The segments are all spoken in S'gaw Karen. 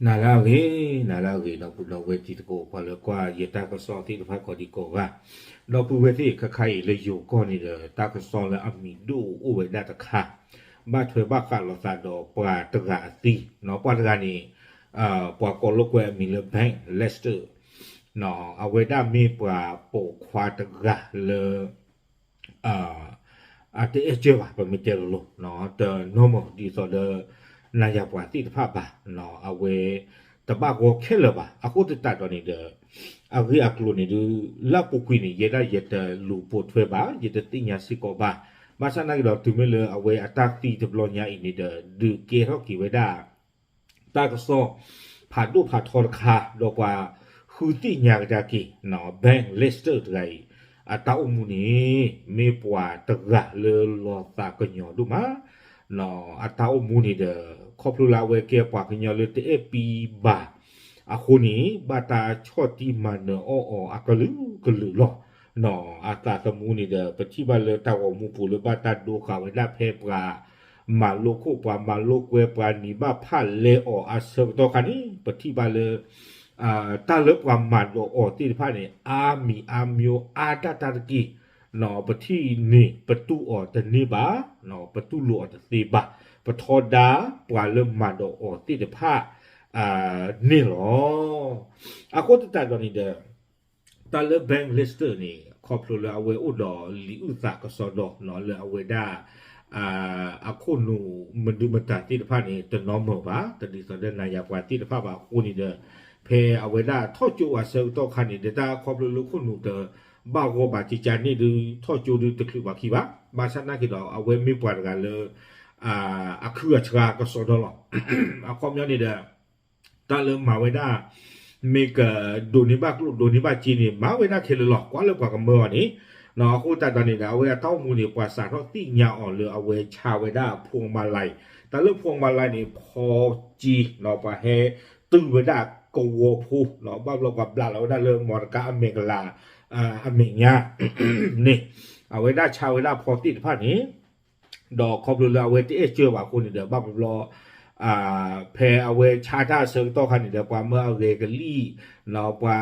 နၤလၢအဂ့ၤ, နၤလၢအဂ့ၤ ဒီပုၢ်ဒီဝဲၢ်တံၤသကိး ပှၤလၢကွၢ်ယတၢ်ကစီၣ်သ့ၣ်တဖၣ်ကိးဒံကိးဂၤ, ဒီပုၢ်ဝဲၢ်သ့ၣ် ခဲခါအံၤလၢယိၤကီၢ်န့ၣ်ဒီး တၢ်ကစီၣ်လၢအမံၤဒိၣ်အိၣ်ဝဲဒၣ်တခါ, ဘၣ်ထွဲဘၣ်ဃးလိာ်သးဒီးပှၤတဂၤအသံ, ပှၤတဂၤန့ၣ် ပှၤကိးလိာ်ကွဲအမံၤလၢ Ben Lester, အဝဲဒၣ်မ့ၢ်ပှၤပိာ်ခွါတဂၤလၢ အတအဲၣ်ကၢဘၣ် ပမ့ၢ်တဲလိၤလိၤ, တနီၢ်မၢ်ဒ်သိးဒီး နၤယၤပှၤသ့ၣ်တဖၣ်ဘၣ်, အဝဲတဘၣ်ဂီၤခဲလၢာ်ဘၣ်. အဃိသတးဒီးန့ၣ်ဒီး အဂ့ၢ်အကျိၤန့ၣ်ဒုး လၢအပူၤကွံာ်န့ၣ် ယဲဒၣ်ယတလူၤပိာ်ထွဲဘၣ်, ယတသ့ၣ်ညါစ့ၢ်ကီးဘၣ်. ဘၣ်ဆၣ်သနာ်က့ဒီးတုၤမ့ၢ်လၢအဝဲအတၢ်သံတဘျီညါအံၤန့ၣ်ဒီး ဒုးကဲထီၣ်က့ၤဝဲဒၣ် တၢ်ကစီၣ်ဖးဒိၣ်ဖးထီတခါ, ဒီးပှၤဃုသ့ၣ်ညါကဒါက့ၤ Ben Lester တဂၤအံၤ အတၢ်အိၣ်မူန့ၣ် မ့ၢ်ပှၤတဂၤလၢလီၤသးကညီၤဒိၣ်မး, အတၢ်အိၣ်မူန့ၣ်ဒီး ခီဖျိလၢအဝဲကဲပှၤကညီလၢတအဲၣ်ပံဘၣ်အဃိန့ၣ် ဘၣ်တၢ်ဆီၣ်တံၢ်မၤနၢၤအီၣ်အီၤအကလုာ်ကလုာ်လီၤ. အသးသမူန့ၣ်ဒီး ပထံၣ်ဘၣ်လၢတၢ်ဂီၤမူပူၤလၢ ဘၣ်တၢ်ဒိဃာ်ဝဲဒၣ်ဖဲပှၤမၤလိခိၣ် ပှၤမၤလိကွဲ ပှၤနံၤဘၣ်ဖၣ်လဲအီၤအဆၢကတီၢ်ခါန့ၣ် ပထံၣ်ဘၣ်လၢ တၢ်လၢပှၤမၤဒိးအီၤသ့ၣ်တဖၣ်န့ၣ် အါမံၤအါမျိၤ အါတၢ်တၢ်တက့ၢ်, ပထံၣ်န့ၣ် ပတူၢ်အီၤတန့ၢ်ဘၣ်, ပတူၢ်လိာ်အီၤတသ့ဘၣ်, ပထီဒါပှၤလၢမၤဒိးအီၤသ့ၣ်တဖၣ် န့ၣ်လီၤ. အဃိသတးဒီးန့ၣ်ဒီး တၢ်လၢ Ben Lester န့ၣ် ခီဖျိလၢအဝဲအိၣ်ဒီးလံာ်အုၣ်သးကစီဒီ လၢအဝဲဒၣ် အခိၣ်နူာ်မဒုမတၤသ့ၣ်တဖၣ်န့ၣ် တနီၢ်မၢၤဘၣ်, တဒ်သိးဒီးနၤယၤပှၤသ့ၣ်တဖၣ်ဘၣ်အဃိန့ၣ်ဒီး ဖဲအဝဲဒၣ်ထီၣ်ကၠိအဆၢကတီၢ်ခါန့ၣ်ဒီး တၢ်ခီဖျိလၢခိၣ်နူာ်တဘၣ်ဂီၢ်ဘၣ် ကကန့ၣ်ဒုး ထီၣ်ကၠိဒုးတချုးပှၤခံဘၣ်. ဘၣ်ဆၣ်သနာ်က့ဒီး အဝဲမ့ၢ်ပှၤတဂၤလၢ အခုအစှၤကစီဒီလီၤ. အခီပညီန့ၣ်ဒီး တၢ်လၢမၤဝဲဒၣ် မ့ၢ်ကဒိးန့ၢ်ဘၣ်ကျိၣ်ဒိးန့ၢ်ဘၣ်စ့န့ၣ် မၤဝဲဒၣ်ခဲလၢာ်လီၤ. ကွၢ်လၢပှၤကမၢအီၤန့ၣ် အဃိသတးဒီးန့ၣ်ဒီး အဝဲအတၢ်အိၣ်မူန့ၣ် ပှၤစးထီၣ်သ့ၣ်ညါအီၤလၢအဝဲဆါဝဲဒၣ် ဖှီၣ်မၤလၢ်, တၢ်လၢဖှီၣ်မၤလၢ်န့ၣ် ဖီက့ ပှၤဟဲတုၤဝဲဒၣ်ကဝီၤဖိ ဘၣ်ဘျီပှၤဘျးလီၤဝဲဒၣ်လၢ မီတကါအမဲာ်ကလၤ အမဲာ်ညါန့ၣ် အဝဲဒၣ်ဆါဝဲဒၣ်ဖီသ့ၣ်တဖၣ်န့ၣ် ဒီးခီဖျိလၢအဝဲတအဲၣ်ကၢဘၣ်အဃိန့ၣ်ဒီး ဘၣ်ဘျီ ဖဲအဝဲဆါတၢ်အဆၢကတီၢ်ခါန့ၣ်ဒီး ပှၤမၢအဂဲၤကလံၣ် ပှၤ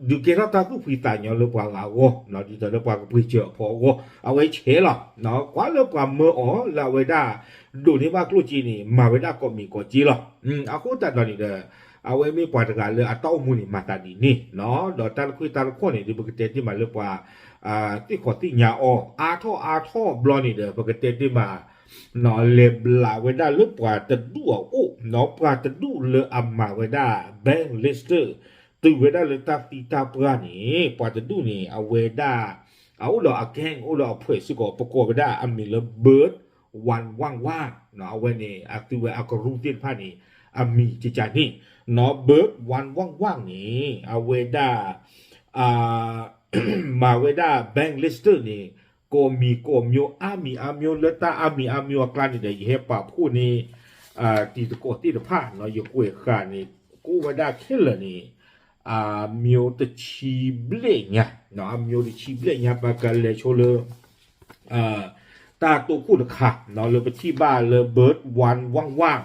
ဒုးကဲထီၣ်တၢ်သူၣ်ဖှံသးညီလၢပှၤဂၤအဂီၢ် ဒ်သိးလၢပှၤကပှ့ၤစၢၤအဖီအဂီၢ် အဝဲဆဲးလီၤ. ကွၢ်လၢပှၤမၢအီၤလၢအဝဲဒၣ် ဒိးန့ၢ်ဘၣ်ကျိၣ်စ့န့ၣ် မၤဝဲဒၣ်ကိးမံၤကိးစ့လီၤ. အဃိသတးဒီးန့ၣ်ဒီး အဝဲမ့ၢ်ပှၤတဂၤလၢအတၢ်အိၣ်မူန့ၣ် မၤသးဒ်န့ၣ် ဒီးတၢ်တခွ့ၣ်တၢ်တခီၣ်န့ၣ် ဒ်ပကတဲတ့ၢ်မးလၢပှၤ သ့ၣ်ခီၣ်သ့ၣ်ညါအီၤ အါထီၣ်အါထီၣ်ဘျီန့ၣ်ဒီး ပကတဲတ့ၢ်မး လဲၤဘျးဝဲဒၣ်လၢပှၤတဒူၣ်အအိၣ် ပှၤတဒူၣ်လၢအမၤဝဲဒၣ် Ben Lester တုၤဝဲဒၣ်လၢတၢ်သံတၢ်ပှၢ်န့ၣ် ပှၤတဒူၣ်န့ၣ် အဝဲဒၣ် အအိၣ်ဒီးအ gang အိၣ်ဒီးအဖှဲးစ့ၢ်ကီး ပကိးဝဲဒၣ်အမံၤလၢ Bird one one one အဝဲန့ၣ် အသုဝဲအကရူၢ်သ့ၣ်တဖၣ်န့ၣ် အမံၤကကန့ၣ် Bird one one one န့ၣ် အဝဲဒၣ် မၤဝဲဒၣ် Ben Lester န့ၣ် ကိးမံၤကိးမျိး အါမံၤအါမျိး လၢတၢ်အါမံၤအါမျိးအကျါန့ၣ်ဒီး ယဟဲပာ်ဖှိၣ်န့ၢ် တံၤသကိးသ့ၣ်တဖၣ် ယကွဲးဃာ်န့ၣ် ကအိၣ်ဝဲဒၣ်ခဲလၢာ်န့ၣ် အမျိးတဆံဘျဲၣ်ညါ အမျိးတဆံဘျဲၣ်ညါ ပကလဲၤဆိလၢ တၢ်တိခိၣ်တခါ လၢပထံၣ်ဘၣ်လၢ Bird one one one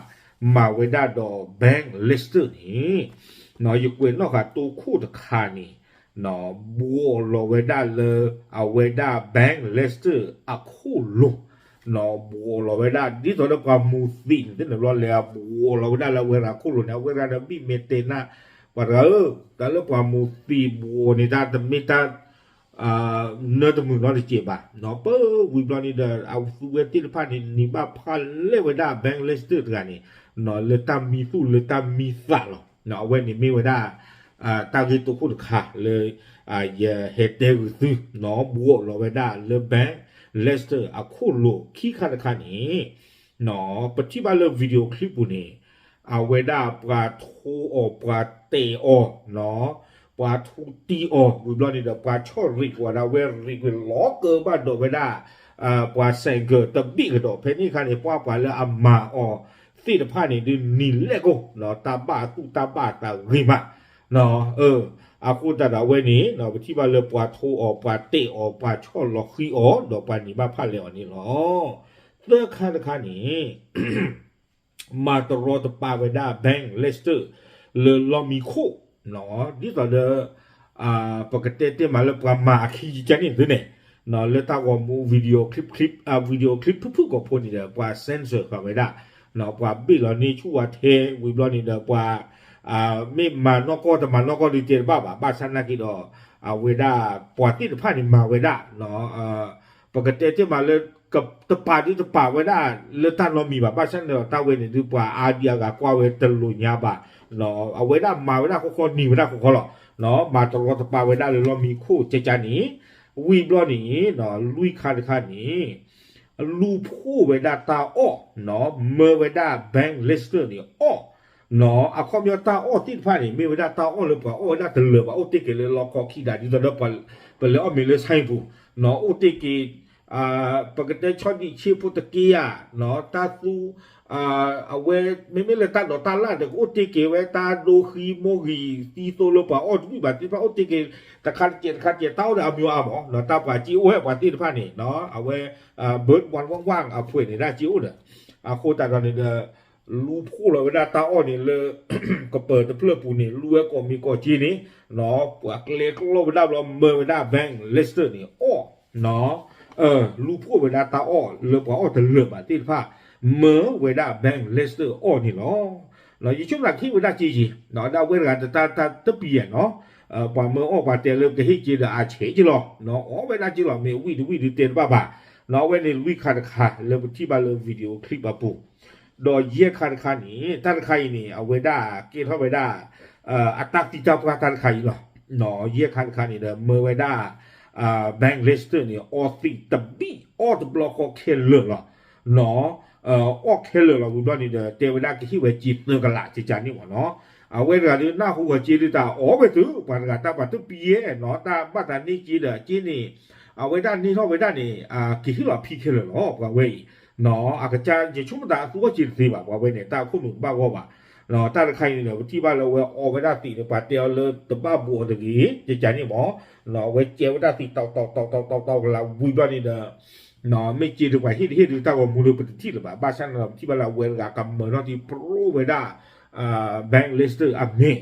မၤဝဲဒၣ်ဒီး Ben Lester န့ၣ် ယကွဲးနီၣ်ဃာ်တိခိၣ်တခါန့ၣ် ဘှီးလီၤဝဲဒၣ်လၢ အဝဲဒၣ် Ben Lester အခိၣ်လိၤ ဘှီးလီၤဝဲဒၣ် ဒ်သိးလၢပှၤမူၤသံးန့ၣ် သ့ၣ်န့ၣ်ဘျီလဲၤဘှီးလီၤဝဲဒၣ်လၢအဝဲသးခိၣ်လိၤန့ၣ် အဝဲသးဒီးဘံၣ်မဲာ်တဲာ်နၢ် ပှၤတဂၤဧၢ, တၢ်လၢပှၤမူၤသံးဘှီးန့ၣ် တၢ်တမ့ၢ်တၢ် နၢတမုာ်နီတစဲးဘၣ်, ပဝံၤဘျီန့ၣ်ဒီး အဝဲသ့ၣ်တဖၣ်န့ၣ် နံၤဘၣ်ဖၣ်လဲဝဲဒၣ် Ben Lester တဂၤန့ၣ် လၢတၢ်မံသူၣ်လၢတၢ်မံသးလီၤ. အဝဲန့ၣ်မ့ၢ်ဝဲဒၣ် တၢ်ဂ့ၢ်တိခိၣ်တခါလၢ ယဟဲတဲဂုာ်သု ဘှီးလီၤဝဲဒၣ်လၢ Ben Lester အခိၣ်လိၤ ခံခါတခါန့ၣ် ပထံၣ်ဘၣ်လၢ video clip ပူၤန့ၣ် အဝဲဒၣ်ပှၤထိအီၤ ပှၤတဲာ်အီၤ ပှၤထူတံၢ်အီၤ ဝံၤဘျီန့ၣ်ဒီး ပှၤဆီၣ်ရံးကွၢ်ဒၣ်ဝဲ ရံးကွံာ်လီၤကၢဘၣ်ဒီးဝဲဒၣ် ပှၤ ဆိုင်ကယ် တဘ့ၣ်ကဒီး ဖဲန့ၣ်အခါန့ၣ် ပှၤပှၤလၢအမၤအီၤသ့ၣ်တဖၣ်န့ၣ် ဒုးနံၤလဲၣ်ကိၣ် တၢ်ဘၣ်အသူၣ်တၢ်ဘၣ်အသးဂ့ၤမး အဃိသတးဒီးအဝဲန့ၣ် ပထံၣ်ဘၣ်လၢပှၤထိအီၤ ပှၤတဲာ်အီၤ ပှၤဆီၣ်လီၤဃံအီၤ ဒီးပှၤနံၤဘၣ်ဖၣ်လဲအီၤန့ၣ်လီၤ. သၢခါတခါန့ၣ် မၤတရီတပါဝဲဒၣ် Ben Lester လၢလီၢ်မံခိၣ်, ဒ်သိးဒီး ပကတဲတ့ၢ်မးလၢပှၤမၤအခံကကန့ၣ်သုန့ၣ်, လၢတၢ်ဂီၤမူ video clip clip video clip ဖုၣ်ဖုၣ်ကိာ်ဖိန့ၣ်ဒီး ပှၤ censor ဃာ်ဝဲဒၣ်, ပှၤဘ့ၣ်လီၤန့ၢ်ဆူၣ်ဝါထဲ ဝံၤဘျီန့ၣ်ဒီးပှၤ မ့ၢ်မၤနီၢ်ကီၢ်တမၤနီၢ်ကီၢ်ဒုးတဲတဘၣ်ဘၣ်, ဘၣ်ဆၣ်နာ်က့ဒီး အဝဲဒၣ်ပှၤသ့ၣ်တဖၣ်န့ၣ်မၤဝဲဒၣ် ပကတဲတ့ၢ်မးလၢ တပာ်ဒုးတပာ်ဝဲဒၣ်လၢတၢ်နီတမံၤဘၣ်, ဘၣ်ဆၣ်န့ၣ်ဒီးတၢ်ဝဲန့ၣ်ဒုးပှၤအါဒံအါဂၤကွၢ်ဝဲတလိာ်ညါဘၣ်, အဝဲဒၣ်မၤဝဲဒၣ်ဃီဃီန့ၢ်ဝဲဒၣ်ဃီဃီလီၤ, မၤတရီတပါဝဲဒၣ်လၢလီၢ်မံခိၣ်ကကန့ၣ်, ဝံၤဘျီန့ၣ် လွံၢ်ခါတခါန့ၣ် လူၤဖှိၣ်ဝဲဒၣ်တၢ်အီၣ်, မၢဝဲဒၣ် bank lister န့ၣ်အီၣ်, အခီပညီတၢ်အီၣ်သ့ၣ်တဖၣ်န့ၣ် မ့ၢ်ဝဲဒၣ်တၢ်အီၣ်လၢပှၤအီၣ်ဝဲဒၣ်တလၢာ်ဘၣ်, အိၣ်တ့ၢ်က့ၤလၢလီခီခံဒး ဒ်သိးဒီး ပလဲၤအီၣ်မ့ၤလၢ ဆိုင်ပူၤ, အိၣ်တ့ၢ်က့ၤ ပကတဲဆီဒံၣ်ဆ့ဖိတက့ယၤ, တၢ်သူ အဝဲ မ့မ့ၢ်လၢတၢ်ဒိးတၢ်လၣ်ဒီး ကအိၣ်တ့ၢ်က့ၤဝဲတၢ်ဒိဃံမိၢ်ဂံၢ်သံသိလၢပှၤအီၣ်တဘၣ်ဘၣ်သ့ၣ်တဖၣ် အိၣ်တ့ၢ်က့ၤ တခါတကဲးတခါတကဲး တၢ်အီၣ်ဒီးအမံၤအါမး, တၢ်ပှၤစ့အိၣ်ဝဲပှၤသ့ၣ်တဖၣ်န့ၣ် အဝဲ Bird one one one အဖှဲးန့ၣ်ဒၣ်စ့အိၣ်ဒီး အဃိသတးဒီးန့ၣ်ဒီး လူၤဖှိၣ်လီၤဝဲဒၣ်တၢ်အီၣ်န့ၣ်လၢ ကပၤတဖျၢၣ်ပူၤန့ၣ် လူၤဝဲကိးမံၤကိးစ့န့ၣ် ပှၤကျဲကျီဝဲဒၣ်ဘျီမၢဝဲဒၣ် bank lister န့ၣ်အီၣ်, လူၤဖှိၣ်ဝဲဒၣ်တၢ်အီၣ်လၢပှၤအီၣ်တလၢာ်ဘၣ်သ့ၣ်တဖၣ် မၢဝဲဒၣ် bank lister အီၣ်န့ၣ်လီၤ. ယဆိကမိၣ်သးကဟ့ၣ်ဝဲဒၣ်စ့ယံၤ ဒ်အဝဲတဂၤတတၢ်တပံၤယဲၢ်နီၤ, ပှၤမၢအီၣ်ပှၤတဲလၢကဟ့ၣ်စ့ဒီးအဆဲးက့လီၤ, အီၣ်ဝဲဒၣ်က့လီၤ မ့ၢ်ဝံၣ်တဝံၣ်ဒုးတဲတဘၣ်ဘၣ်, အဝဲန့ၣ်လွံၢ်ခါတခါလၢပထံၣ်ဘၣ်လၢ video clip အပူၤ ဒီးယဲၢ်ခါတခါန့ၣ် တၢ်တခါအံၤန့ၣ် အဝဲဒၣ်ကဲထီၣ်ဝဲဒၣ် အတၢ်သံတၢ်ပှၢ်တၢ်တခါအံၤလီၤ. ယဲၢ်ခါတခါန့ၣ်ဒီး မၢဝဲဒၣ် bank lister န့ၣ် အီသံးတဘံၣ်အီၣ်တဘျီဃီခဲလၢာ်လီၤ. အီၣ်ခဲလၢာ်လီၤ ဝံၤဘျီန့ၣ်ဒီး တဲဝဲဒၣ်ကဟ့ၣ်ဝဲစ့သၢကလး ကကန့ၣ်မ့ၢ်နီၤ. အဝဲတဂၤဒုးနၢ်ဟူဂီၤစ့ဒုးတၢ်အီၣ်ဝဲသု ပှၤတဂၤတၢ်ပှၤတပံၤယဲၢ်နီၤ တၢ်ဘၣ်သးန့ၢ်စ့ဒီးအစ့န့ၣ် အဝဲဒၣ်န့ၢ်ထီၣ်ဝဲဒၣ်န့ၣ် ကဟ့ၣ်လီၤဖံခဲလၢာ်လီၤ ပှၤဝဲအံၤ အကစၢ်ယဆိကမိၣ်သးအသူအီၣ်စ့တသ့ဘၣ် ပှၤဝဲန့ၣ် တၢ်အခိၣ်နူာ်တဘၣ်ဂီၢ်ဘၣ်. တၢ်တခါအံၤန့ၣ်ဒီး ပထံၣ်ဘၣ်လၢအဝဲအီဝဲဒၣ်သံးန့ၣ် ပှၤတဲအီၤလၢတဘၣ်ဘူးအီၤတဂ့ၤ ကကန့ၣ်မ့ၢ် အဝဲကဲဝဲဒၣ်သံးတီတီတီတီတီတီကလးဝံၤဘျီန့ၣ်ဒီး မ့ၢ်စ့ဒုးပှၤဟ့ၣ်တဟ့ၣ်ဒုးတၢ်ဂီၤမူဒီးပတထံၣ်လၢၤဘၣ် ဘၣ်ဆၣ်န့ၣ်ဒီး ပထံၣ်ဘၣ်လၢအဝဲတဂၤကမၢထီၣ်ထံ ပြိဝဲဒၣ် bank lister အမ့ၢ်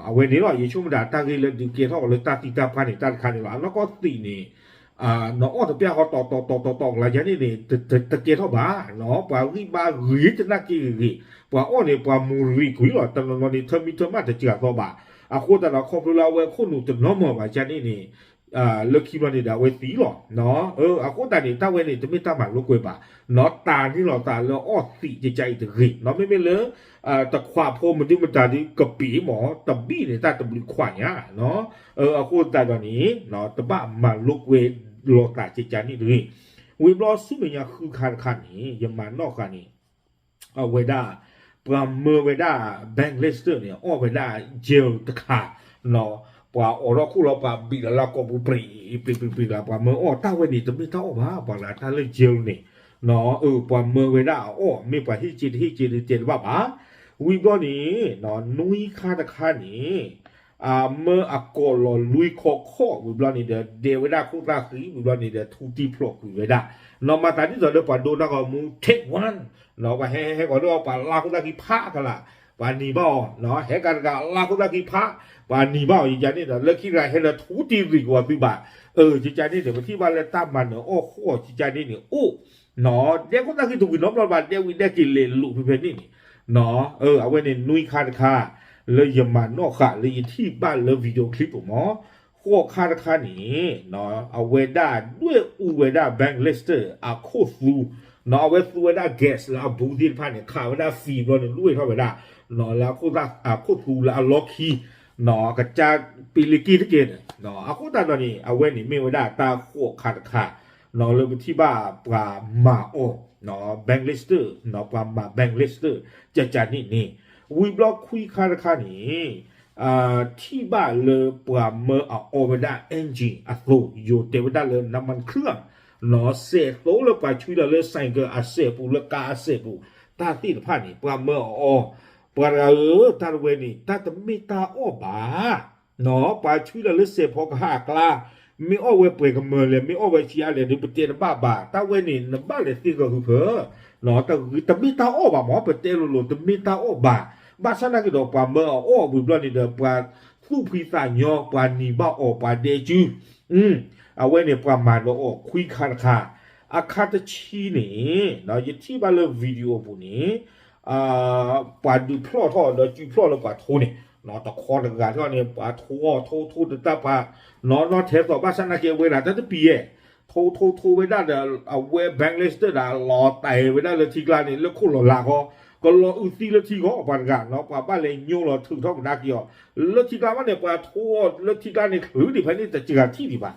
အဝဲန့ၣ်လီၤ ယဆိကမိၣ်ဒၣ်တၢ်ဂ့ၢ်လၢဒုးကဲထီၣ်အီၤလၢတၢ်သံတၢ်ပှၢ်န့ၣ် တၢ်တခါန့ၣ်လီၤ. အနီၢ်ကီၢ်သံးန့ၣ် နအီၣ်တပျၢ်ဃီတီတီတီတီတီကလးယါန့ၣ်န့ၣ် တကဲထီၣ်ဘၣ် ပှၤဂံၢ်ဘါဂ့ၤတနာ်က့ဂ့ၤဂ့ၤ ပှၤအီၣ်န့ၣ် ပှၤမူၤရံၤကွံာ်လီၤ တနီၤနီၤန့ၣ် ထၢမံထၢမးတစှၤသီဘၣ်. အဃိသတးဒီး ခီဖျိလၢအဝဲအခိၣ်နူာ်တနီၤမီၢ်ဘၣ်ယါန့ၣ်န့ၣ် လၢခံဘျီန့ၣ်ဒီးအဝဲသံလီၤ. အဃိသတးန့ၣ် တၢ်ဝဲန့ၣ် တမ့ၢ်တၢ်မၤလိာ်ကွဲဘၣ် နီၢ်တၢ်န့ၣ်လီၤသးလၢအီၣ်သံးကကါအံၤတဂ့ၤ နီၢ်မ့မ့ၢ်လၢ တခွးဖိမနုၤမတၤဒုးကပ့ၤမ့ၢ် တဘံၣ်န့ၣ် တၢ်တဘျုးခွးညါ အဃိသတးဒီးန့ၣ် တဘၣ်မၤလိာ်ကွဲလိာ်သးကကါန့ၣ်တဂ့ၤ. ဝံၤဘျီဆူမဲာ်ညါဃုခါတခါန့ၣ် ယမၤနီၣ်ဃာ်န့ၣ် အဝဲဒၣ် ပှၤမၢဝဲဒၣ် bank lister န့ၣ် အီၣ်ဝဲဒၣ် jail တခါ ပှၤအိးထီၣ်ခိၣ်လီၤ ပှၤဘံးလီၤလၢကိာ်ပူၤ ပြံပြံပြံ ပှၤမၢအီၣ်တၢ်ဝဲန့ၣ် တမ့ၢ်တၢ်အီၣ်ဘၣ် ပှၤလၢတၢ်လၢ jail န့ၣ် ပှၤမၢဝဲဒၣ်အအီၣ် မ့ၢ်ပှၤဟ့ၣ်စ့တဟ့ၣ်စ့ဒုးတဲတဘၣ်ဘၣ်. ဝံၤဘျီန့ၣ် နွံခါတခါန့ၣ် မၢအကိာ်လီၤလွံၢ်ခီခီၣ် ဝံၤဘျီန့ၣ်ဒီး ဒဲးဝဲဒၣ်ခိၣ်သၣ်ဃံ ဝံၤဘျီန့ၣ်ဒီး ထူတံၢ်ဖျိးကွံာ်ဝဲဒၣ် နီၢ်မၤသးဒ်သိးဒီးပှၤဒိတၢ်ဂီၤမူ take one နီၢ်ပှၤဟဲဟဲကီးဒီးပှၤလါခိၣ်သၣ်ဃံဖးကလး ပှၤနံၤဘၣ်အီၤ ဟဲကၤတကးလါခိၣ်သၣ်ဃံဖး ပှၤနံၤဘၣ်အီၤ ယကါန့ၣ်ဒီး လၢခံတဂၤဟဲလၢထူတံၢ်ရံၣ်ကဝီၤသုဘၣ် ယကါန့ၣ်ဒီး ပထံၣ်ဘၣ်လၢတၢ်မၤနၢၤအီၣ်ဃီၣ် ယကါန့ၣ်န့ၣ်အိၣ် ဒဲခိၣ်သၣ်ဃံတဝံၤနီတဘျီဘၣ် ဒဲဝံၤဒဲက့ၤလဲၤလိာ်ဖဲဖဲန့ၣ်န့ၣ် အဝဲန့ၣ်နွံခါတခါ လၢယမၤနီၣ်ဃာ်လၢယထံၣ်ဘၣ်လၢ video clip ပူၤမး ဃိးခါတခါန့ၣ် အဝဲဒၣ်ဒွဲၣ်အူဝဲဒၣ် bank lister အခိၣ်သူ နီၢ်အဝဲသူဝဲဒၣ် gas လၢအဘူးသ့ၣ်တဖၣ်န့ၣ် ခးဝဲဒၣ် fee ဘျီန့ၣ် လွဲၢ်ထီၣ်ဝဲဒၣ် လၢအခိၣ်သူလၢအလီၢ်ခံ ကစၢ်ပ့လ့က့ၢ်တက့ၢ်န့ၣ် အဃိသတးဒီးန့ၣ် အဝဲန့ၣ်မ့ၢ်ဝဲဒၣ်တၢ်ဃိးခါတခါ လၢပထံၣ်ဘၣ်ပှၤမၤအီၣ် bank lister ပှၤမၤ bank lister ကကါန့ၣ်န့ၣ် ဝံၤဘျီခွံခါတခါန့ၣ် ထံၣ်ဘၣ်လၢပှၤမၢအအီဝဲဒၣ် engine အသိး ယိၤတဲဝဲဒၣ်လၢ น้ำมันเครื่อง စဲးသိလၢပှၤဆွံလီၤလၢ ဆိုင်ကယ် အစဲးပူၤလၢကါအစဲးပူၤ တၢ်သ့ၣ်တဖၣ်န့ၣ် ပှၤမၢအအီ ပှၤတဂၤဧၢ တၢ်တဝဲန့ၣ် တၢ်တမ့ၢ်တၢ်အီၣ်ဘၣ် ပှၤဆွံလီၤလၢစဲးဖီကဟၣ်အကျါ မ့ၢ်အီၣ်ဝဲပှဲၤကမၢၤလဲၣ် မ့ၢ်အီၣ်ဝဲဆံးအါလဲၣ်ဒီး ပတဲတဘၣ်ဘၣ် တၢ်ဝဲန့ၣ် နဘၣ်လဲၤသ့ၣ်ဂၢၢ်ဟုဖၢ တမ့ၢ်တၢ်အီၣ်ဘၣ်မး ပတဲလိၤလိၤ တမ့ၢ်တၢ်အီၣ်ဘၣ် ဘၣ်ဆၣ်သနာ်က့ဒီး ပှၤမၢအီၤအီၣ်ဝံၤဘျီန့ၣ်ဒီး ပှၤသူၣ်ဖှံသးညီ ပှၤနံၤဘၣ်အီၤ ပှၤဒဲကၠူ, အဝဲန့ၣ်ပှၤမၤဒီးအီၤခွံခါတခါ, အခါတဆံန့ၣ် ယထံၣ်ဘၣ်လၢ video အပူၤန့ၣ် ပှၤဒုးဖျီၣ်ထီၣ်ဒီးစုဖျီၣ်လၢပှၤထိန့ၣ် တခီတဂၤထီၣ်န့ၣ် ပှၤထိအီၤ ထိထိတတၢ်ပှၤ နီၢ်နီၢ်ထဲသိး ဘၣ်ဆၣ်သနာ်က့အဝဲဒၣ်တၢ်တပံၤယဲၢ် ထိထိထိဝဲဒၣ်ဒီး အဝဲ Bank Lester ဒၣ်လီၤတဲာ်ဝဲဒၣ်လၢထံကျါန့ၣ် လၢခိၣ်လီၤလၤဃီ, ကလီၤအုးသံလၢထံဃီ ပှၤတဂၤနီၤ ပှၤဘၣ်လဲၤညိလီၤထုးထီၣ်ကဒါက့ၤအီၤ လၢထံကျါဘၣ်န့ၣ် ပှၤထိအီၤလၢထံကျါန့ၣ် ချုးဒံးဖဲန့ၣ်တစှၤထံၣ်ဒံးဘၣ်.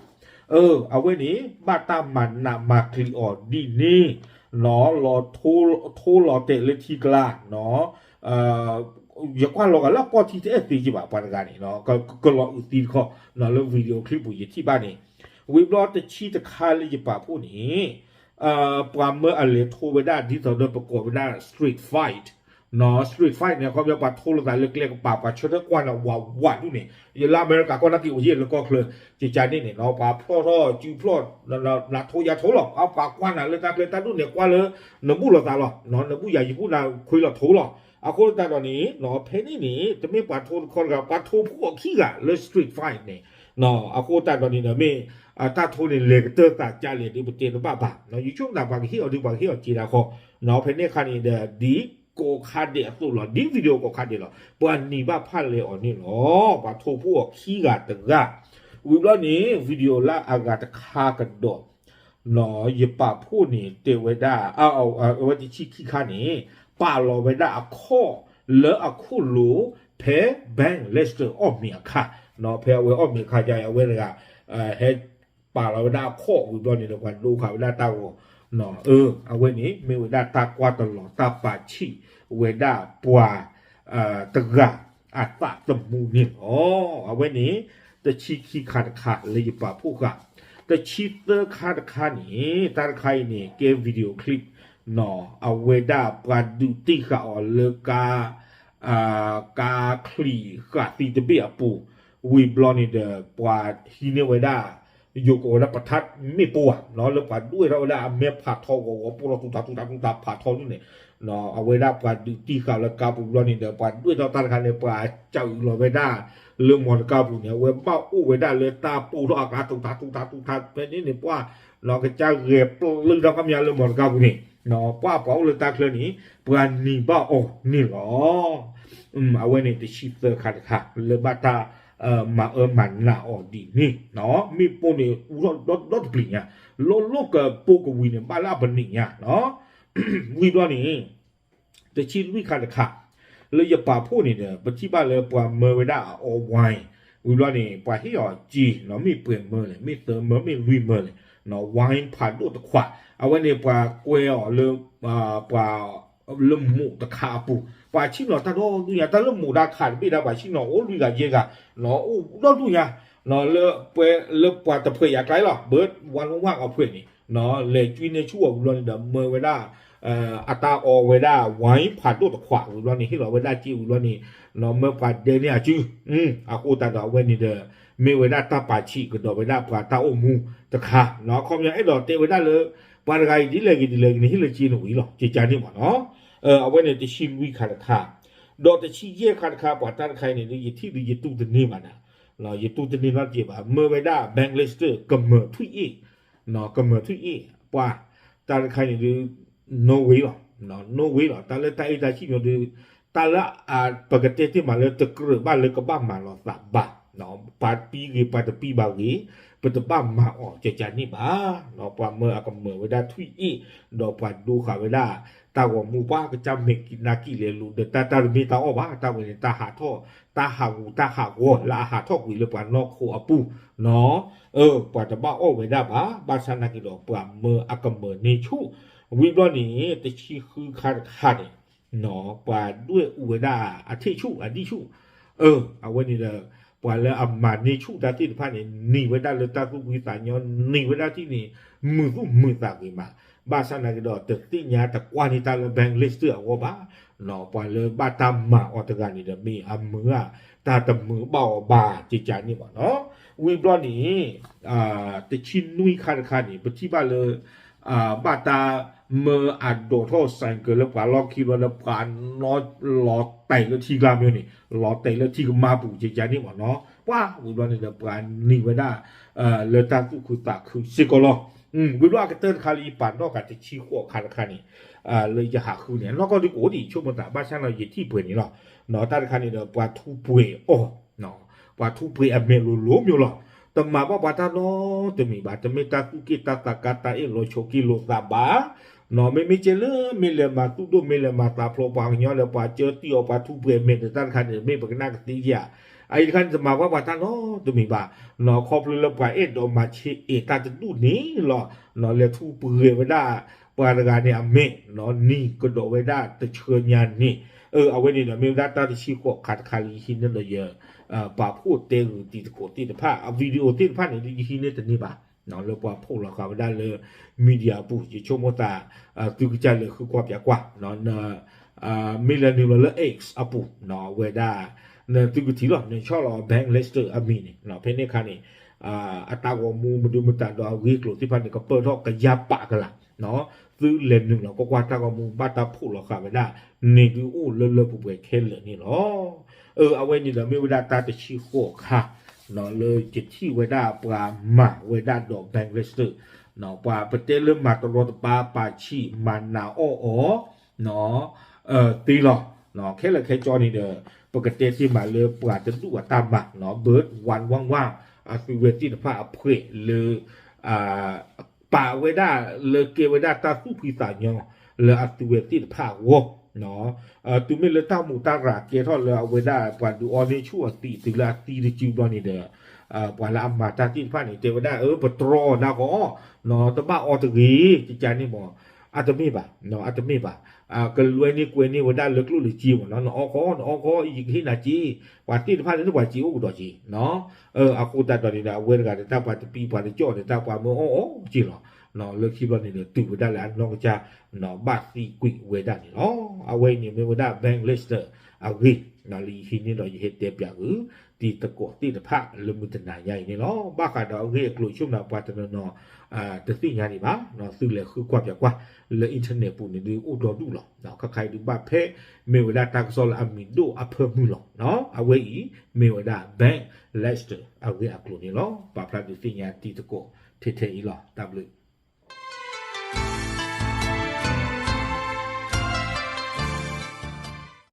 အဝဲန့ၣ် ဘၣ်တၢ်မၤနးမၤကျံးအီၤဒ်န့ၣ် နီၤ လီၤထိလီၤတဲာ်လၢထံကျါ နီၤ ယကွၢ်လီၤဂာ်လၢအပီၢ်ထံတအဲၣ်သ့က့ဘၣ် ပှၤတဂၤန့ၣ် ကလီၤအုးသံတခီ နီၤ လၢ video clip ပူၤယထံၣ်ဘၣ်န့ၣ် ဝံၤဘျီတဆံတခါလၢယပာ်ဖှိၣ်န့ၣ် ပှၤမၢအလဲၤထိဝဲဒၣ် ဒ်သိးဒီးပကိးဝဲဒၣ် street fight, နီၤ street fight န့ၣ် အခီပညီပှၤထိလိာ်သးလၢကျဲကပၤ ပှၤဆၢထၢၣ်ကွၢ်နၤဝးဝးဒူၣ်န့ၣ် ယလၢအမဲရကၤကီၢ်နာ်က့အိၣ်ယဲၢ်လၢကီၢ်ချၢ ကကန့ၣ်န့ၣ်နီၤ ပှၤဖျီၣ်ထီၣ်စုဖျီၣ် နၤထိယၤထိလီၤ ပှၤကွၢ်နၤလၢတၢ်ကျဲတၢ်ဒူၣ်န့ၣ် ကွၢ်လၢ နဘူၣ်လိာ်သးလီၤ နဘူၣ်ယၤယဘူၣ်နၤခွ့လီၤထိလီၤ. အဃိသတးဒီးန့ၣ် ဖဲန့ၣ်န့ၣ် တမ့ၢ်ပှၤထိတခီတဂၤ ပှၤထိဖိအခံဂၤလၢ street fight န့ၣ် အဃိသတးဒီးန့ၣ်ဒီးမ့ၢ် တၢ်ထိန့ၣ် လဲၤကတၢၢ်သးကလဲၣ်ဒီး ပတဲတဘၣ်ဘၣ် ယဆိကမိၣ်သးပှၤကဟ့ၣ်အီၤဒီး ပှၤကဟ့ၣ်အီၤက့ၤဒၣ်ဃီ ဖဲန့ၣ်အခါန့ၣ်ဒီး ဒ်ကိးခါဒဲးအသိးလီၤ ဒ် video ကိးခါဒဲးလီၤ ပှၤနံၤဘၣ်ဖၣ်လဲၤအီၤန့ၣ်လီၤ ပှၤထိဖိအခံဂၤတဂၤ ဝံၤဘျီန့ၣ် video လၢအဂၤတခါကဒီး ယပာ်ဖှိၣ်န့ၣ် တဲဝဲဒၣ် အဝဲတဆံခံခါန့ၣ် ပာ်လီၤဝဲဒၣ်အခီၣ်လၢအခိၣ်လိၤ ဖဲ Bank Lester အီၣ်မ့ၤအခါ ဖဲအဝဲအီၣ်မ့ၤအခါယါအဝဲတဂၤ ဟဲပာ်လီၤဝဲဒၣ်အခီၣ်ဝံၤဘျီန့ၣ်ဒီး ပှၤဒိဃာ်ဝဲဒၣ်တၢ်ဂီၤ အဝဲန့ၣ် မ့ၢ်ဝဲဒၣ်တၢ်ကွၢ်တလီၤတၢ်ပာ်ဆံးဝဲဒၣ်ပှၤတဂၤအသးသမူန့ၣ်လီၤ. အဝဲန့ၣ် တဆံခံခါတခါလၢယပာ်ဖှိၣ်ဃာ်, တဆံသၢခါတခါန့ၣ် တၢ်တခါအံၤန့ၣ် ကဲ video clip နီၤ အဝဲဒၣ်ပှၤဒုးတံၢ်ဃာ်အီၤလၢကါ ကါချံၣ်ဃာ်သံတဘ့ၣ်အပူၤ, ဝံၤဘျီန့ၣ်ဒီး ပှၤဟံးန့ၢ်ဝဲဒၣ် ယိၤကိးဝဲဒၣ်ပထါမ့ၣ်ပိၢ်ဧါ, လၢပှၤဒွဲၣ်ထီၣ်ဝဲဒၣ်အမဲဖးထီဂီၤဂီၤ ပိၢ်ထီၣ်တူၢ်တၢ်တူၢ်တၢ်တူၢ်တၢ်ဖးထီဒ်န့ၣ်, အဝဲဒၣ်ပှၤဒုးတံၢ်ဃာ်လၢကါပူၤဘျီန့ၣ်ဒီး ပှၤဒွဲၣ်ထီၣ်တၢ်တခါန့ၣ် ပှၤစးအုးလီၤဝဲဒၣ် လၢမီတကါပူၤန့ၣ် အဝဲဘၣ်အိၣ်ဝဲဒၣ်လၢတၢ်ပိၢ်ထီၣ်အကျါ တူၢ်တၢ်တူၢ်တၢ်တူၢ်တၢ်ဖဲန့ၣ်န့ၣ် ပှၤ ကစၢ်ဂဲၤပျုၢ်တၢ်ခီပညီလၢမီတကါပူၤန့ၣ်, ပှၤပှၤအိၣ်လၢတၢ်ချၢန့ၣ် ပှၤနံၤဘၣ်အီၤန့ၣ်လီၤ. အဝဲန့ၣ်တဆံသၢခါတခါ လၢဘၣ်တၢ်မၤအၢမၤနးအီၤဒ်န့ၣ်, မ့ၣ်ပိၢ်န့ၣ် အူထီၣ်ဒီတပျံၤညါ, လီၤလိာ်ကပိၢ်ကဝံၤန့ၣ် ဘၣ်လၢအပနံာ်ညါ, ဝံၤဘျီန့ၣ် တဆံလွံၢ်ခါတခါ လၢယပာ်ဖှိၣ်န့ၣ်ဒီး ပထံၣ်ဘၣ်လၢပှၤမၢဝဲဒၣ်အအီ wine, ဝံၤဘျီန့ၣ် ပှၤဟ့ၣ်အီၤစ့နီၤ မ့ၢ်ပှဲၤမၢလဲၣ် မ့ၢ်သၢမၢ မ့ၢ်လွံၢ်မၢလဲၣ်, wine ဖးဒိၣ်တခွး, အဝဲန့ၣ်ပှၤကွဲအီၤလၢ ပှၤ လၢမိးတခါအပူၤ, ပှၤဆ့ၣ်နီၤတၢ်ဒီဒူၣ်ညါ တၢ်လၢမိးဒၣ်ခးတဘ့ၣ်ဒၣ် ပှၤဆ့ၣ်နီၤအိၣ်လွံၢ်ဂၤယဲၢ်ဂၤ, အိၣ်ဒီဒူၣ်ညါ, လၢပှဲၤလၢပှၤတဖှဲးယၤကျါလီၤ ဘၢ ဝါလီဝါအဖှဲးန့ၣ်, လဲၤကွံန့ၢ်ဆူၣ်အီၤဝံၤဘျီန့ၣ်ဒီး မၢဝဲဒၣ် အတၢ်အီဝဲဒၣ် wine ဖးဒိၣ်တခွးဝံၤဘျီန့ၣ် ဟ့ၣ်လီၤဝဲဒၣ်စ့ဝံၤဘျီန့ၣ်, မၢပှၤဒဲန့ၢ်အစု, အဃိသတးဒီးအဝဲန့ၣ်ဒီး မ့ၢ်ဝဲဒၣ်တၢ်ပာ်ဆံးကဒီးဝဲဒၣ်ပှၤတၢ်အိၣ်မူတခါ, အခီပညီအဲၣ်ဒိးတဲဝဲဒၣ်လၢ ပှၤတဂၤအံၤဒ်လဲၣ်ဂ့ၤဒ်လဲၣ်ဂ့ၤန့ၣ် ဟ့ၣ်လီၤစ့န့ၣ်ဝံၤလီၤ ကကန့ၣ်မ့ၢ်နီၤ, အဝဲန့ၣ်တဆံလွံၢ်ခါတခါ, ဒီးတဆံယဲၢ်ခါတခါ ပှၤတၢ်တခါအံၤန့ၣ် ယထံၣ်ဒီးယတူၢ်တန့ၢ်ဘၣ်နၤ, ယတူၢ်တန့ၢ်နီတကဲဘၣ် မၢဝဲဒၣ် Bank Lester ကမၢၤထွံၣ်အ့ၣ်, ကမၢၤထွံၣ်အ့ၣ်, ပှၤ တၢ်တခါန့ၣ်ဒုး no way လီၤ, no way လီၤ တၢ်လၢတၢ်အဲၣ်တၢ်ဆံၣ်ညီဒုး တၢ်လၢပကတဲတ့ၢ်မးလၢတကြၢးဘၣ်လၢကဘၣ်မၤလီၤသးဘၣ်, ပှၤပံဂ့ၤ ပှၤတပံဘၣ်ဂ့ၤ ပတဘၣ်မၤအီၤ ကကန့ၣ်ဘၣ်, ပှၤမၢအကမၢၤဝဲဒၣ်ထွံၣ်အ့ၣ်, ဒီးပှၤဒိဃာ်ဝဲဒၣ် တၢ်ဂီၤမူပှၤကစၢ်မဲာ်ကနၣ်ကံၣ်လဲၤလိၤဒီး တၢ်တၢ်တမ့ၢ်တၢ်အီၣ်ဘၣ် တၢ်ဝဲန့ၣ် တၢ်ဟးထီၣ် တၢ်ဟးဂူာ်တၢ်ဟးဂီၤ လၢအဟးထီၣ်ကွံာ်လၢပှၤနီၢ်ခိအပူၤနီၤ, ပှၤတဘၣ်အီၣ်ဝဲဒၣ်ဘၣ် ဘၣ်ဆၣ်နာ်က့ဒီး ပှၤမၢအကမၢၤန့ၢ်ဆူၣ်, ဝံၤဘျီန့ၣ် တဆံဃုခါတခါန့ၣ် ပှၤဒွဲၣ်အူဝဲဒၣ်အထံၣ်ဆူၣ်အဒံၣ်ဆူၣ်, အဝဲန့ၣ်ဒီး ပှၤလၢအမၤန့ၢ်ဆူၣ်တၢ်သ့ၣ်တဖၣ်န့ၣ် နံၤဝဲဒၣ်လၢတၢ်သူၣ်ဖှံသးညီ နံၤဝဲဒၣ်ထံၣ်န့ၣ် မုာ်သူၣ်မုာ်သးဂ့ၤမး, ဘၣ်ဆၣ်နာ်က့ဒီး တသ့ၣ်ညါတကွၢ်န့ၢ်တၢ်လၢ Bank Lester အဂီၢ်ဘၣ်, ပှၤလၢဘၣ်တၢ်မၤအီၤတဂၤန့ၣ်ဒီး မ့ၢ်အမုာ်ဧါ တၢ်တမုာ်ဘၣ်အီၤဘၣ် ကကန့ၣ်မ့ၢ်နီၤ, ဝံၤဘျီန့ၣ် တဆံနွံခါတခါန့ၣ် ပထံၣ်ဘၣ်လၢ ဘၣ်တၢ် မၢအဒိးထီၣ် ဆိုင်ကယ် လၢပှၤလီၢ်ခံဘျီဒီး ပှၤနီၣ်လီၤတဲာ်လၢထံကျါမ့ၢ်န့ၣ် လီၤတဲာ်လၢထံကမါပူၤ ကကန့ၣ်မ့ၢ်နီၤ ပှၤဝံၤဘျီန့ၣ်ဒီး ပှၤနံၤဝဲဒၣ် လၢတၢ်သူၣ်ခုသးခုစ့ၢ်ကီးလီၤ. ဝံၤဘျီအကတၢၢ်တခါလၢယပာ်နီၣ်ဃာ်တဆံဃိးခါတခါန့ၣ် လၢယဟးဃုန့ၣ် နီၢ်ကီၢ်ဒုကအိၣ်ဒံး ဆိကမိၣ်သး ဘၣ်ဆၣ်နီၤ ယထံၣ်ပှဲၤန့ၣ်လီၤ. တၢ်တခါန့ၣ်ဒီး ပှၤထူးပှဲၤအီၤ ပှၤထူးပှဲၤအမဲာ်လိၤလိၤမ့ၢ်လီၤ. တမၤဘၣ်ပှၤတၢ်နီတမံၤဘၣ်, တမ့ၢ်တၢ်သူၣ်က့ၣ်တၢ်သးကါ တၢ်အ့ၣ်လိာ်ဆိးက့လိာ်သးဘၣ်. နီၤ မ့မ့ၢ်ကဲလၢ မ့ၢ်လဲၤမၤသူၣ်ဒိၣ် မ့ၢ်လဲၤမၤသးဖျိးပှၤကညီဒီး ပှၤကၢတံၢ်အီၤ ပှၤထူးပှဲၤအမဲာ်ဒီး တၢ်တခါန့ၣ် မ့ၢ်ပကနၣ်ကသ့ဧါ. အအံၤတခါန့ၣ် တမၤဘၣ်ပှၤတၢ်နီတမံၤဘၣ်. နီၤ ခီဖျိလၢပှၤအဲၣ်ဒိးမၤဆဲးအဲၣ်တၢ်တဒူၣ်န့ၣ်လီၤ. နီၤ လဲၤထူးပှဲၤဝဲဒၣ် ပှၤတဂၤန့ၣ်အမဲာ် နီၤ နံၤကဒီးဝဲဒၣ်တဆၢညါန့ၣ်. အဝဲန့ၣ်ဒီး မ့ၢ်ဝဲဒၣ်တၢ်တဆံဃိးခါတခါလၢယဟံးန့ၢ်ဒီးယ ပာ်ဖှိၣ်တဲဂုာ်တံၤသကိးသ့ၣ်တဖၣ် အ video သ့ၣ်တဖၣ်န့ၣ် ယဟံးန့ၢ်တန့ၢ်ဘၣ်. လၢပှၤဖီၣ်လီၤဃာ်ဝဲဒၣ်လၢ media အပူၤ ယဆိကမိၣ်သး သုကစၢ်လဲၤဃုကွၢ်ပၠးကွၢ် မ့ၢ်လဲၤနုာ်လီၤလၢ X အပူၤ ဝဲဒၣ် နသုကထံၣ်လီၤ နဆီၣ်လီၤ Bank Lester အမံၤန့ၣ် ဖဲန့ၣ်အခါန့ၣ် အတၢ်ဂီၤမူမနုၤမတၤဒီးအဂ့ၢ်အကျိၤသ့ၣ်တဖၣ်န့ၣ် ကပၢၢ်ထီၣ်ကယၤပာ်ကလး. သုလဲၤနုာ်လီၤကွၢ်ကွၢ်တၢ်ဂီၤမူ ဘၣ်တၢ်ဖီၣ်လီၤဃာ်ဝဲဒၣ် န့ၣ်ဒုးအိၣ်လၢလၢပှဲၤပှဲၤခဲလၢာ်န့ၣ်လီၤ. အဝဲန့ၣ်ဒီးမ့ၢ်ဝဲဒၣ်တၢ်တဆံဃိးခါ လၢယထံၣ်ဝဲဒၣ်ပှၤမၤဝဲဒၣ်ဒီး Bank Lester ပှၤပတဲလၢမၤတရီတပါပာ်ဆံး မၤနးအီၣ်အီၤ သ့လီၤ. ခဲလၢာ်ခဲဆ့န့ၣ်ဒီး ပကတဲသ့မးလၢပှၤတဒူၣ်အတၢ်မၤ Bird One One One အသုဝဲသ့ၣ်တဖၣ်အဖှဲးလၢ ပာ်ဝဲဒၣ်လၢကဲဝဲဒၣ်တၢ်သူၣ်ဖှံသးညီ လၢအသုဝဲသ့ၣ်တဖၣ်အဂီၢ် တုၤမ့ၢ်လၢတၢ်မူးတၢ်ရၤကဲထီၣ်လၢအဝဲဒၣ်ပှၤဒုးအီန့ၢ်ဆူၣ်အီၤသံးတုၤလၢအသံတစုဘျီန့ၣ်ဒီး ပှၤလၢအမၤတၢ်သ့ၣ်တဖၣ်န့ၣ် တဲဝဲဒၣ် အၢ ပတြီအီၤဒၣ်ဃီ တဘၣ်အီတဂ့ၤ ကကန့ၣ်မး အတမ့ၢ်ဘၣ် အတမ့ၢ်ဘၣ် ကလွဲန့ၢ်ကွဲန့ၢ်ဝဲဒၣ်လၢကျိၣ်လၢစ့မးနီၤ နအီဃီ နအီဃီ ယကဟ့ၣ်နၤစ့ ပှၤသ့ၣ်တဖၣ်န့ၣ် ပှၤစ့အိၣ်ကဒီးက့ၤ အဃိသတးဒီးန့ၣ်ဒီး အဝဲတဂၤဒီးတၢ်ပှၤတပံၤပှၤတကၠီၣ်ဒီးတၢ်ပှၤမၢအီၣ်အီၤက့ၤလီၤ. လၢခံဘျီန့ၣ်ဒီး တုၤဝဲဒၣ်လၢအနီၢ်ကစၢ် ဘၣ်သံကွံာ်ဝဲဒၣ်န့ၣ်လီၤ. အဝဲအံၤန့ၣ်မ့ၢ်ဝဲဒၣ် Bank Lester အဂ့ၢ် လၢယဟံးန့ၢ်ဒီးယဟဲတဲပၠးဃုာ် တံၤသကိးသ့ၣ်တဖၣ်လၢမုၢ်တနၤညါအံၤန့ၣ်လီၤ. ဘၣ်ဃးဒီးအဂ့ၢ်အကျိၤဆိကမိၣ်ပှၤတနီၤနီၤ တသ့ၣ်ညါဒံးဘၣ် သုလဲၤဃုကွၢ်ပၠးကွၢ် လၢ internet ပူၤန့ၣ်ဒုးအိၣ်ဒီဒူၣ်လီၤ. ခါခါအံၤဒုးဘၣ်ဖဲ မ့ၢ်ဝဲဒၣ်တၢ်ကစီၣ်လၢအမံၤဒိၣ်အဖၢမုၢ်လီၤ. အဝဲအံၤ မ့ၢ်ဝဲဒၣ် Bank Lester အဂ့ၢ်အကျိၤန့ၣ်လီၤ. ပာ်ဖျါဒုးသ့ၣ်ညါတံၤသကိးထဲထဲအံၤလီၤ. တၢ်ဘျုး